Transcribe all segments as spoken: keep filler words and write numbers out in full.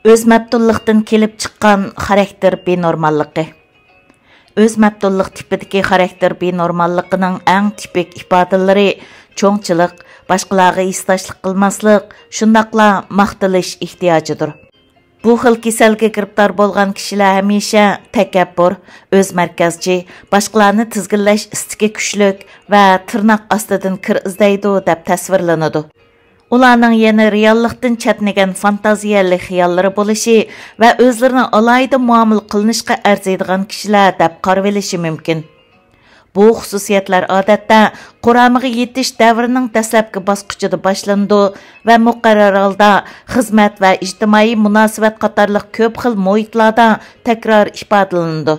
ئۆز مەپتۇنلۇقتىن كېلىپ چىققان خاراكتېر بىنورماللىقى. ئۆز مەپتۇنلۇق تىپىدىكى خاراكتېر بىنورماللىقىنىڭ ئەڭ تىپىك ئىپادىلىرى چوڭچىلىق، باشقىلارغا ھېسداشلىق قىلماسلىق، شۇنداقلا ماختىلىش ئېھتىياجىدۇر. بۇ خىل كېسەلگە گىرىپتار بولغان كىشىلەر ھەمىشە تەكەببۇر، ئۆزمەركەزچى، باشقىلارنى تىزگىنلەش ئىستىكى كۈچلۈك ۋە تىرناق ئاستىدىن كىر ئىزدەيدۇ دەپ تەسۋىرلىنىدۇ. ئۇلارنىڭ يەنە رېئاللىقتىن چەتنىگەن فانتازىيەلىك خىياللىرى بولۇشى ۋە ئۆزلىرىنى ئالاھىدە مۇئامىلە قىلىنىشقا ئەرزىيدىغان كىشىلەر دەپ قارىۋېلىشى مۇمكىن. بۇ خۇسۇسىيەتلەر ئادەتتە قۇرامىغا يېتىش دەۋرىنىڭ دەسلەپكى باسقۇچىدا باشلىنىدۇ ۋە مۇقەررەر ھالدا خىزمەت ۋە ئىجتىمائىي مۇناسىۋەت قاتارلىق كۆپ خىل مۇھىتلاردا تەكرار ئىپادىلىنىدۇ.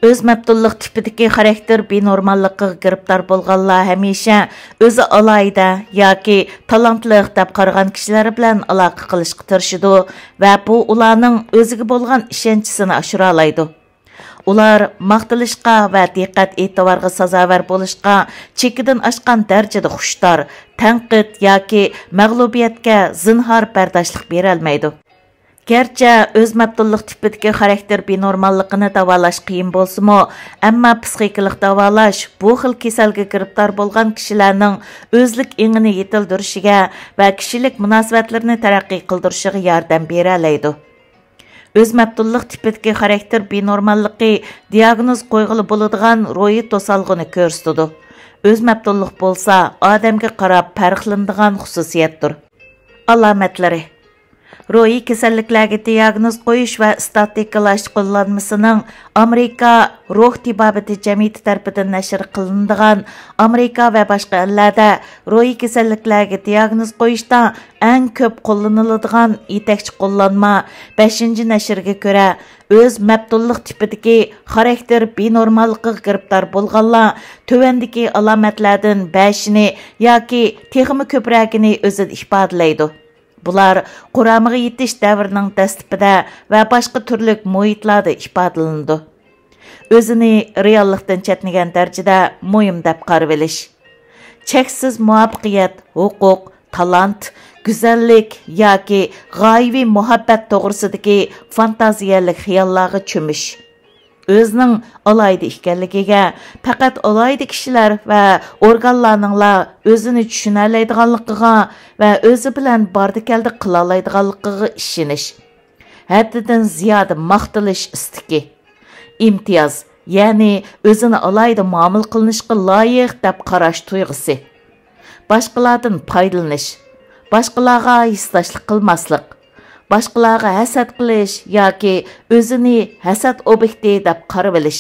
ئۆز مەپتۇنلۇق تىپىدىكى خاراكتېر بىنورماللىقىغا گىرىپتار بولغانلار ھەمىشە ئۆزى ئالاھىدە ياكى تالانتلىق دەپ قارىغان كىشىلەر بىلەن ئالاقە قىلىشقا تىرىشىدۇ ۋە بۇ ئۇلارنىڭ ئۆزىگە بولغان ئىشەنچىسىنى ئاشۇرالايدۇ. ئۇلار ماختىلىشقا ۋە دىققەت ئېتىبارغا سازاۋەر بولۇشقا چېكىدىن ئاشقان دەرىجىدە خۇشتار، تەنقىد ياكى مەغلۇبىيەتكە زىنھار بەرداشلىق بېرەلمەيدۇ. گەرچە ئۆز مەپتۇنلۇق تىپىدىكى خاراكتېر بىنورماللىقىنى داۋالاش قىيىن بولسىمۇ، ئەمما پسىخىكىلىق داۋالاش بۇ خىل كېسەلگە گىرىپتار بولغان كىشىلەرنىڭ ئۆزلۈك ئېڭىنى يېتىلدۈرۈشىگە ۋە كىشىلىك مۇناسىۋەتلىرىنى تەرەققىي قىلدۇرۇشىغا ياردەم بېرەلەيدۇ. ئۆز مەپتۇنلۇق تىپىدىكى خاراكتېر بىنورماللىقى دىياگنوز قويغىلى بولىدىغان روھىي توسالغۇنى كۆرسىتىدۇ. ئۆز مەپتۇنلۇق بولسا ئادەمگە قاراپ پەرقلىنىدىغان خۇسۇسىيەتتۇر. ئالامەتلىرى. روھىي كېسەللىكلەرگە دىياگنوز قويۇش ۋە ئىستاتىكىلاش قوللانمىسىنىڭ ئامېرىكا روھ تېبابىتى جەمئىيىتى تەرىپىدىن نەشر قىلىنىدىغان ئامېرىكا ۋە باشقا ئەللەردە روھىي كېسەللىكلەرگە دىياگنوز قويۇشتا ئەڭ كۆپ قوللىنىلىدىغان يېتەكچى قوللانما بەشىنچى نەشرىگە كۆرە، ئۆز مەپتۇنلۇق تىپىدىكى خاراكتېر بىنورماللىقىغا گىرىپتار بولغانلار تۆۋەندىكى ئالامەتلەردىن بەشىنى ياكى تېخىمۇ كۆپرەكىنى ئۆزىدە ئىپادىلەيدۇ. بۇلار قۇرامىغا يېتىش دەۋرىنىڭ دەسلىپىدە ۋە باشقا تۈرلۈك مۇھىتلاردا ئىپادىلىنىدۇ. ئۆزىنى رېئاللىقتىن چەتنىگەن دەرىجىدە مۇھىم دەپ قارىۋېلىش. چەكسىز مۇۋەپپەقىيەت، ھوقۇق، تالانت، گۈزەللىك ياكى غايىۋى مۇھەببەت توغرىسىدىكى فانتازىيەلىك خىياللارغا چۆمۈش. ئۆزىنىڭ ئالاھىدە ئىكەنلىكىگە، پەقەت ئالاھىدە كىشىلەر ۋە ئورگانلارنىڭلا ئۆزىنى چۈشىنەلەيدىغانلىقىغا ۋە ئۆزى بىلەن باردى-كەلدى قىلالايدىغانلىقىغا ئىشىنىش. ھەددىدىن زىيادە ماختىلىش ئىستىكى. ئىمتىياز، يەنى ئۆزىنى ئالاھىدە مۇئامىلە قىلىنىشقا لايىق دەپ قاراش تۇيغۇسى. باشقىلاردىن پايدىلىنىش. باشقىلارغا ھېسداشلىق قىلماسلىق. باشقىلارغا ھەسەت قىلىش ياكى ئۆزىنى ھەسەت ئوبيېكتى دەپ قارىۋېلىش.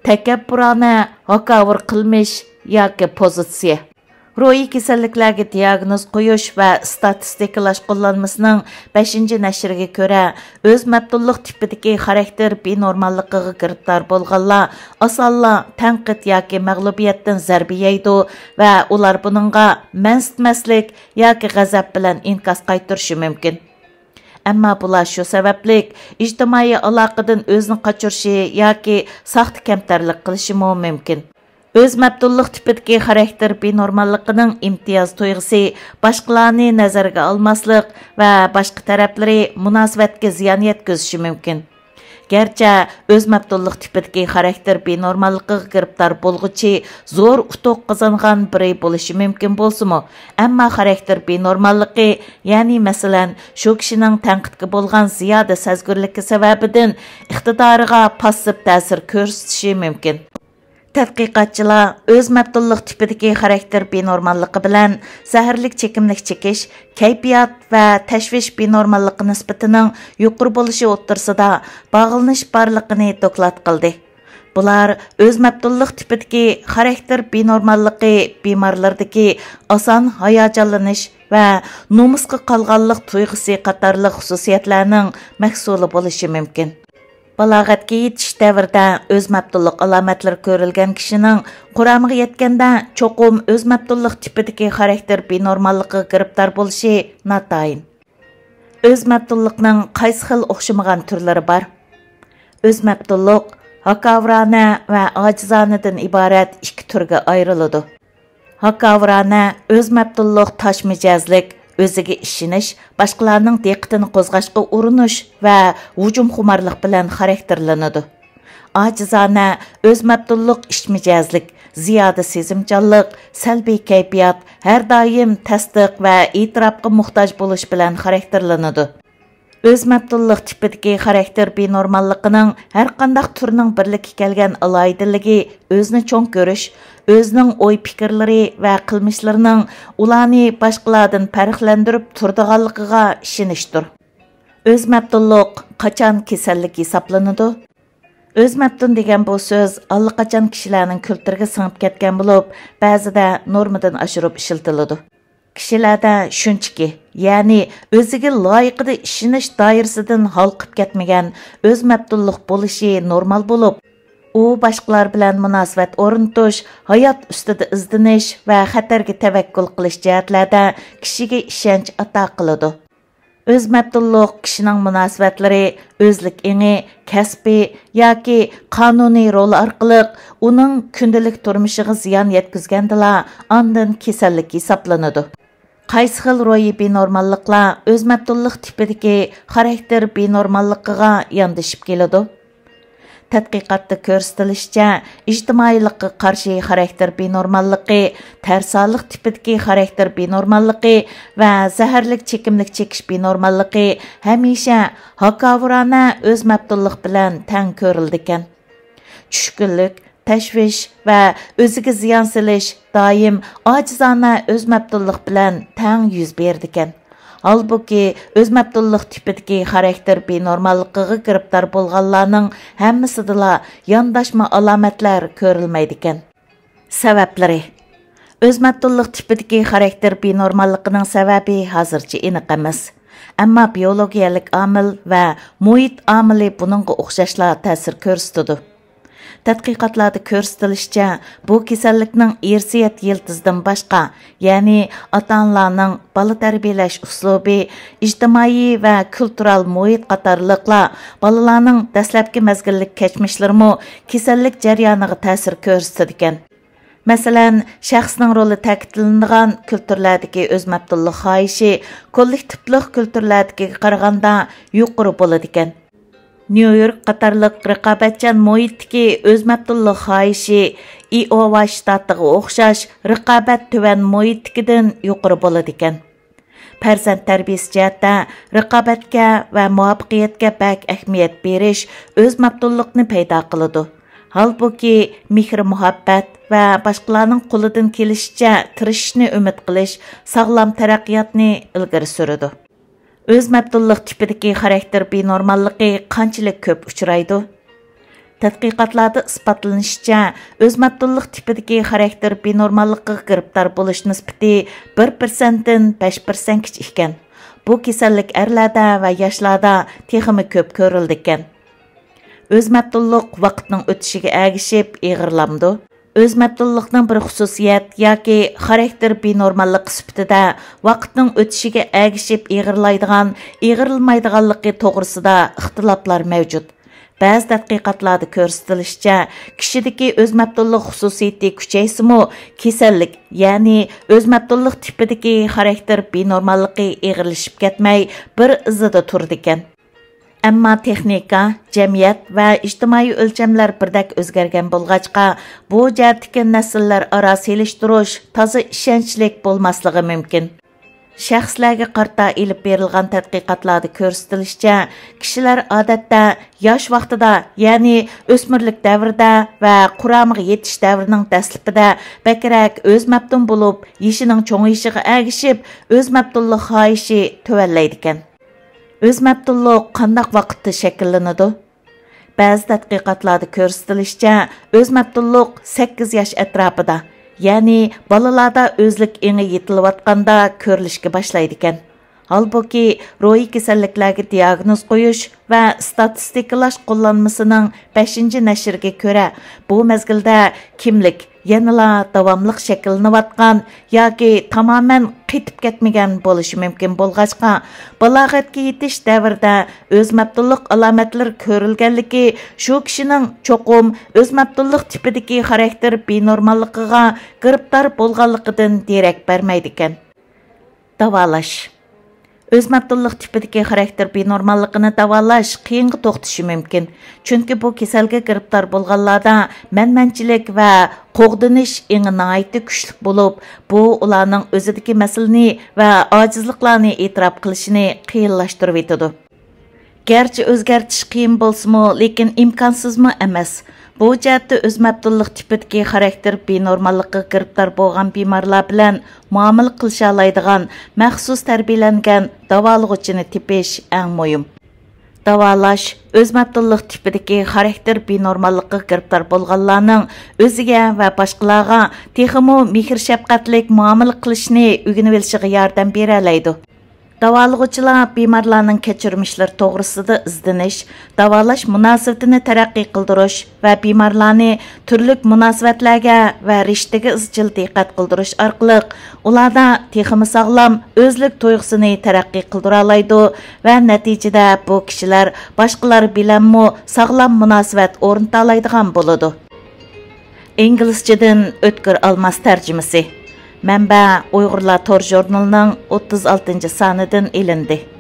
تەكەببۇرانە ھاكاۋۇر قىلمىش ياكى پوزىتسىيە. روھىي كېسەللىكلەرگە دىياگنوز قويۇش ۋە ئىستاتىستىكىلاش قوللانمىسىنىڭ بەشىنچى نەشرىگە كۆرە، ئۆز مەپتۇنلۇق تىپىدىكى خاراكتېر بىنورماللىقىغا گىرىپتار بولغانلار ئاسانلا تەنقىد ياكى مەغلۇبىيەتتىن زەربە يەيدۇ ۋە ئۇلار بۇنىڭغا مەنسىتمەسلىك ياكى غەزەپ بىلەن ئىنكاس قايتۇرۇشى مۇمكىن. ئەمما بۇلار شۇ سەۋەبلىك ئىجتىمائىي ئالاقىدىن ئۆزىنى قاچۇرۇشى ياكى ساختا كەمتەرلىك قىلىشىمۇ مۇمكىن. ئۆز مەپتۇنلۇق تىپىدىكى خاراكتېر بىنورماللىقىنىڭ ئىمتىياز تۇيغۇسى باشقىلارنى نەزەرگە ئالماسلىق ۋە باشقا تەرەپلىرى مۇناسىۋەتكە زىيان يەتكۈزۈشى مۇمكىن. گەرچە ئۆز مەپتۇنلۇق تىپىدىكى خاراكتېر بىنورماللىقىغا گىرىپتار بولغۇچى زور ئۇتۇق قازانغان بىرى بولۇشى مۇمكىن بولسىمۇ، ئەمما خاراكتېر بىنورماللىقى، يەنى مەسىلەن، شۇ كىشىنىڭ تەنقىدكە بولغان زىيادە سەزگۈرلۈكى سەۋەبىدىن ئىقتىدارىغا پاسسىپ تەسىر كۆرسىتىشى مۇمكىن. تەتقىقاتچىلار ئۆز مەپتۇنلۇق تىپىدىكى خاراكتېر بىنورماللىقى بىلەن زەھەرلىك چېكىملىك چېكىش، كەيپىيات ۋە تەشۋىش بىنورماللىقى نىسبىتىنىڭ يۇقىرى بولۇشى ئوتتۇرىسىدا باغلىنىش بارلىقىنى دوكلات قىلدى. بۇلار ئۆز مەپتۇنلۇق تىپىدىكى خاراكتېر بىنورماللىقى بىمارلىرىدىكى ئاسان ھاياجانلىنىش ۋە نومۇسقا قالغانلىق تۇيغۇسى قاتارلىق خۇسۇسىيەتلەرنىڭ مەھسۇلى بولۇشى مۇمكىن. بالاغەتكە يېتىش دەۋرىدە ئۆز مەپتۇنلۇق ئالامەتلىرى كۆرۈلگەن كىشىنىڭ قۇرامىغا يەتكەندە چوقۇم ئۆز مەپتۇنلۇق تىپىدىكى خاراكتېر بىنورماللىقىغا گىرىپتار بولۇشى ناتايىن. ئۆز مەپتۇنلۇقنىڭ قايسى خىل ئوخشىمىغان تۈرلىرى بار؟ ئۆز مەپتۇنلۇق ھاكاۋۇرانە ۋە ئاجىزانىدىن ئىبارەت ئىككى تۈرگە ئايرىلىدۇ. ھاكاۋۇرانە ئۆز مەپتۇنلۇق تاش مىجەزلىك، ئۆزىگە ئىشىنىش، باشقىلارنىڭ دىققىتىنى قوزغاشقا ئۇرۇنۇش ۋە ھۇجۇمخۇمارلىق بىلەن خاراكتېرلىنىدۇ. ئاجىزانە، ئۆزمەپتۇللۇق، ئىچمىجەزلىك، زىيادە سېزىمچانلىق، سەلبىي كەيپىيات، ھەر دائىم تەستىق ۋە ئېتىراپقا موھتاج بولۇش بىلەن خاراكتېرلىنىدۇ. ئۆزمەپتۇللۇق تىپىدىكى خاراكتېر بىنورماللىقىنىڭ ھەرقانداق تۈرنىڭ بىرلىككە كەلگەن ئالاھىدىلىكى ئۆزىنى چوڭ كۆرۈش، ئۆزىنىڭ ئوي-پىكىرلىرى ۋە قىلمىشلىرىنىڭ ئۇلارنى باشقىلاردىن پەرقلەندۈرۈپ تۇرىدىغانلىقىغا ئىشىنىشتۇر. ئۆزمەپتۇللۇق قاچان كېسەللىك ھېسابلىنىدۇ؟ ئۆزمەپتۇن دېگەن بۇ سۆز ئاللىقاچان كىشىلەرنىڭ كۈلتۈرىگە سىڭىپ كەتكەن بولۇپ، بەزىدە نورمىدىن ئاشۇرۇپ ئىشلىتىلىدۇ. كىشىلەردە شۇنچىكى، يەنى ئۆزىگە لايىقىدا ئىشىنىش دائىرىسىدىن ھالقىپ كەتمىگەن ئۆزمەپتۇنلۇق بولۇشى نورمال بولۇپ، ئۇ باشقىلار بىلەن مۇناسىۋەت ئورنىتىش، ھايات ئۈستىدە ئىزدىنىش ۋە خەتەرگە تەۋەككۈل قىلىش جەھەتلەردە كىشىگە ئىشەنچ ئاتا قىلىدۇ. ئۆزمەپتۇنلۇق كىشىنىڭ مۇناسىۋەتلىرى، ئۆزلۈك ئېڭى، كەسپى ياكى قانۇنىي رولى ئارقىلىق ئۇنىڭ كۈندىلىك تۇرمۇشىغا زىيان يەتكۈزگەندىلا، ئاندىن كېسەللىك ھېسابلىنىدۇ. قايسى خىل روھىي بىنورماللىقلار ئۆزمەپتۇنلۇق تىپىدىكى خاراكتېر بىنورماللىقىغا ياندىشىپ كېلىدۇ؟ تەتقىقاتتا كۆرسىتىلىشىچە، ئىجتىمائىيلىققا قارشى خاراكتېر بىنورماللىقى، تەرسالىق تىپىدىكى خاراكتېر بىنورماللىقى ۋە زەھەرلىك چېكىملىك چېكىش بىنورماللىقى ھەمىشە ھاكاۋۇرانە ئۆزمەپتۇنلۇق بىلەن تەڭ كۆرۈلىدىكەن. چۈشكۈنلۈك، تەشۋىش ۋە ئۆزىگە زىيان سېلىش دائىم ئاجىزانە ئۆزمەپتۇنلۇق بىلەن تەڭ يۈز بېرىدىكەن. ھالبۇكى، ئۆزمەپتۇنلۇق تىپىدىكى خاراكتېر بىنورماللىقىغا گىرىپتار بولغانلارنىڭ ھەممىسىدىلا يانداشما ئالامەتلەر كۆرۈلمەيدىكەن. سەۋەبلىرى. ئۆزمەپتۇنلۇق تىپىدىكى خاراكتېر بىنورماللىقىنىڭ سەۋەبى ھازىرچە ئېنىق ئەمەس. ئەمما بىيولوگىيەلىك ئامىل ۋە مۇھىت ئامىلى بۇنىڭغا ئوخشاشلا تەسىر كۆرسىتىدۇ. تەتقىقاتلاردا كۆرسىتىلىشىچە، بۇ كېسەللىكنىڭ ئىرسىيەت يىلتىزىدىن باشقا، يەنى ئاتا-ئانىلارنىڭ بالا تەربىيەلەش ئۇسلۇبى، ئىجتىمائىي ۋە كۇلتۇرال مۇھىت قاتارلىقلار بالىلارنىڭ دەسلەپكى مەزگىللىك كەچمىشلىرىمۇ كېسەللىك جەريانىغا تەسىر كۆرسىتىدىكەن. مەسىلەن، شەخسنىڭ رولى تەكىتلىنىدىغان كۇلتۇرلاردىكى ئۆزمەپتۇنلۇق خاھىشى كوللېكتىپلىق كۇلتۇرلاردىكىگە قارىغاندا يۇقىرى بولىدىكەن. نيۇ يورك قاتارلىق رىقابەتچان مۇھىتتىكى ئۆزمەپتۇنلۇق خاھىشى ئىئوۋا شتاتىغا ئوخشاش رىقابەت تۆۋەن مۇھىتتىكىدىن يۇقىرى بولىدىكەن. پەرزەنت تەربىيەسى جەھەتتە رىقابەتكە ۋە مۇۋەپپەقىيەتكە بەك ئەھمىيەت بېرىش ئۆزمەپتۇنلۇقنى پەيدا قىلىدۇ. ھالبۇكى، مېھىر-مۇھەببەت ۋە باشقىلارنىڭ قولىدىن كېلىشىچە تىرىشىشنى ئۈمىد قىلىش ساغلام تەرەققىياتنى ئىلگىرى سۈرىدۇ. ئۆزمەپتۇنلۇق تىپىدىكى خاراكتېر بىنورماللىقى قانچىلىك كۆپ ئۇچرايدۇ؟ تەتقىقاتلاردا ئىسپاتلىنىشىچە، ئۆزمەپتۇنلۇق تىپىدىكى خاراكتېر بىنورماللىقىغا گىرىپتار بولۇش نىسبىتى بىر پىرسەنتتىن بەش پىرسەنتكىچە ئىكەن. بۇ كېسەللىك ئەرلەردە ۋە ياشلاردا تېخىمۇ كۆپ كۆرۈلىدىكەن. ئۆزمەپتۇنلۇق ۋاقىتنىڭ ئۆتۈشىگە ئەگىشىپ ئېغىرلامدۇ؟ ئۆزمەپتۇنلۇقنىڭ بىر خۇسۇسىيەت ياكى خاراكتېر بىنورماللىقى سۈپىتىدە ۋاقىتنىڭ ئۆتۈشىگە ئەگىشىپ ئېغىرلايدىغان، ئېغىرلىمايدىغانلىقى توغرىسىدا ئىختىلاپلار مەۋجۇت. بەزى تەتقىقاتلاردا كۆرسىتىلىشىچە، كىشىدىكى ئۆزمەپتۇنلۇق خۇسۇسىيىتى كۈچەيسىمۇ، كېسەللىك، يەنى ئۆزمەپتۇنلۇق تىپىدىكى خاراكتېر بىنورماللىقى ئېغىرلىشىپ كەتمەي، بىر ئىزىدا تۇرىدىكەن. ئەمما تېخنىكا، جەمئىيەت ۋە ئىجتىمائىي ئۆلچەملەر بىردەك ئۆزگەرگەن بولغاچقا، بۇ جەھەتتىكى نەسىللەر ئارا سېلىشتۇرۇش تازا ئىشەنچلىك بولماسلىقى مۇمكىن. شەخسلەرگە قارىتا ئېلىپ بېرىلغان تەتقىقاتلاردا كۆرسىتىلىشىچە، كىشىلەر ئادەتتە ياش ۋاقتىدا، يەنى ئۆسمۈرلۈك دەۋرىدە ۋە قۇرامىغا يېتىش دەۋرىنىڭ دەسلىپىدە بەكرەك ئۆزمەپتۇن بولۇپ، يېشىنىڭ چوڭىيىشىغا ئەگىشىپ، ئۆزمەپتۇنلۇق خاھىشى تۆۋەنلەيدىكەن. ئۆزمەپتۇنلۇق قانداق ۋاقىتتا شەكىللىنىدۇ؟ بەزى تەتقىقاتلاردا كۆرسىتىلىشىچە، ئۆزمەپتۇنلۇق سەككىز ياش ئەتراپىدا، يەنى بالىلاردا ئۆزلۈك ئېڭى يېتىلىۋاتقاندا كۆرۈلۈشكە باشلايدىكەن. ھالبۇكى، روھىي كېسەللىكلەرگە دىياگنوز قويۇش ۋە ئىستاتىستىكىلاش قوللانمىسىنىڭ بەشىنچى نەشرىگە كۆرە، بۇ مەزگىلدە كىملىك يەنىلا داۋاملىق شەكىللىنىۋاتقان ياكى تامامەن قېتىپ كەتمىگەن بولۇشى مۇمكىن بولغاچقا، بالاغەتكە يېتىش دەۋرىدە ئۆزمەپتۇنلۇق ئالامەتلىرى كۆرۈلگەنلىكى شۇ كىشىنىڭ چوقۇم ئۆزمەپتۇنلۇق تىپىدىكى خاراكتېر بىنورماللىقىغا گىرىپتار بولغانلىقىدىن دېرەك بەرمەيدىكەن. داۋالاش. ئۆز مەپتۇنلۇق تىپىدىكى خاراكتېر بىنورماللىقىنى داۋالاش قىيىنغا توختىشى مۇمكىن. چۈنكى بۇ كېسەلگە گىرىپتار بولغانلاردا مەنمەنچىلىك ۋە قوغدىنىش ئېڭى ناھايىتى كۈچلۈك بولۇپ، بۇ ئۇلارنىڭ ئۆزىدىكى مەسىلىنى ۋە ئاجىزلىقلارنى ئېتىراپ قىلىشىنى قىيىنلاشتۇرۇۋېتىدۇ. گەرچە ئۆزگەرتىش قىيىن بولسىمۇ، لېكىن ئىمكانسىزمۇ ئەمەس. بۇ جەھەتتە ئۆز مەپتۇنلۇق تىپىدىكى خاراكتېر بىنورماللىققا گىرىپتار بولغان بىمارلار بىلەن مۇئامىلە قىلىشالايدىغان مەخسۇس تەربىيەلەنگەن داۋالىغۇچىنى تېپىش ئەڭ مۇھىم. داۋالاش ئۆز مەپتۇنلۇق تىپىدىكى خاراكتېر بىنورماللىققا گىرىپتار بولغانلارنىڭ ئۆزىگە ۋە باشقىلارغا تېخىمۇ مېھىر-شەپقەتلىك مۇئامىلە قىلىشنى ئۆگىنىۋېلىشىغا ياردەم بېرەلەيدۇ. داۋالىغۇچىلار بىمارلارنىڭ كەچۈرمىشلىرى توغرىسىدا ئىزدىنىش، داۋالاش مۇناسىۋىتىنى تەرەققىي قىلدۇرۇش ۋە بىمارلارنى تۈرلۈك مۇناسىۋەتلەرگە ۋە رىشتىگە ئىزچىل دىققەت قىلدۇرۇش ئارقىلىق ئۇلاردا تېخىمۇ ساغلام ئۆزلۈك تۇيغۇسىنى تەرەققىي قىلدۇرالايدۇ ۋە نەتىجىدە بۇ كىشىلەر باشقىلار بىلەنمۇ ساغلام مۇناسىۋەت ئورنىتالايدىغان بولىدۇ. ئىنگلىزچىدىن ئۆتكۈر ئالماس تەرجىمىسى. مەنبە: ئۇيغۇرلار تور ژۇرنىلىنىڭ ئوتتۇز ئالتىنچى سانىدىن ئېلىندى.